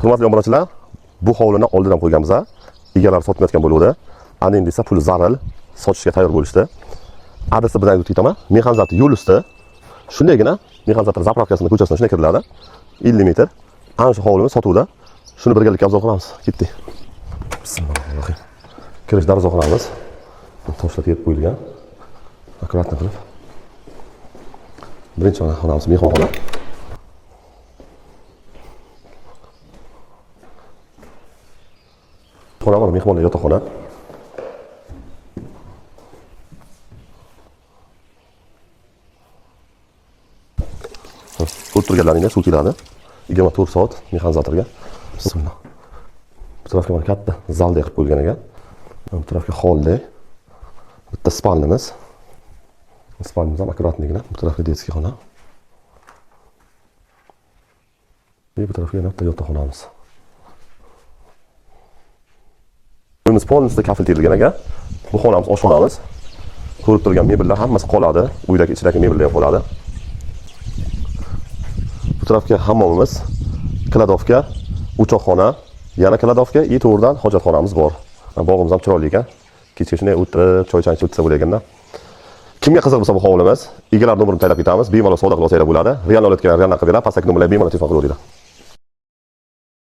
Hurmatli obunachilar, bu hovlini oldidan qo'yganmiz. Egalari sotmayotgan bo'luvdi. Ana endi esa puli zaril, sotishga tayyor bo'lishdi. Adresi bilan o'tib ketaman. Mexanizator yo'l usti. Shundaygina mexanizator zapravkasini ko'chasidan shunday kiriladi. 50 metr. Ana shu hovlimiz sotuvda. Shuni birgalikda обзор qilamiz. Ketdik. Bismillahirrohmanirrohim. Kirish darvozaxonamiz. Toshlar terib qo'yilgan. Аккуратно qilib. Birinchi xonamiz mehmonxona. Xona bor, mehmonlar yotoqxona. Ko'rib turganlaringda suv keladi. 24 soat mexanizatorga. Bismillah. Bu tarafga mana katta zalda qilib qo'yilgan ekan. Bu tarafga holda bitta spalnimiz. Spalnimiz ham аккуратныйgina. Bu tarafga детский xona. Bu tarafga yana bitta yotoqxonamiz. Uyimiz полностью kafel terilgan ekan. Bu xonamiz oshxonamiz. Ko'rib turgan mebellar hammasi qoladi. Uydagi ichidagi mebellar ham qoladi. Bu tarafga hammomimiz, кладовка, o'choqxona, yana кладовка и to'g'ridan hojatxonamiz bor. Bog'imiz ham chiroyli ekan. Kechga shunday o'tirib, choy chang o'tsa bo'lar. Kimga qiziq bo'lsa bu hovlimiz, egalar nomerini taylab ketamiz. Bemalol savdo qilib olsanglar bo'ladi. Real olayotganlar real qilib beradi, pastdagi nomerlarga bemalol telefon qilib.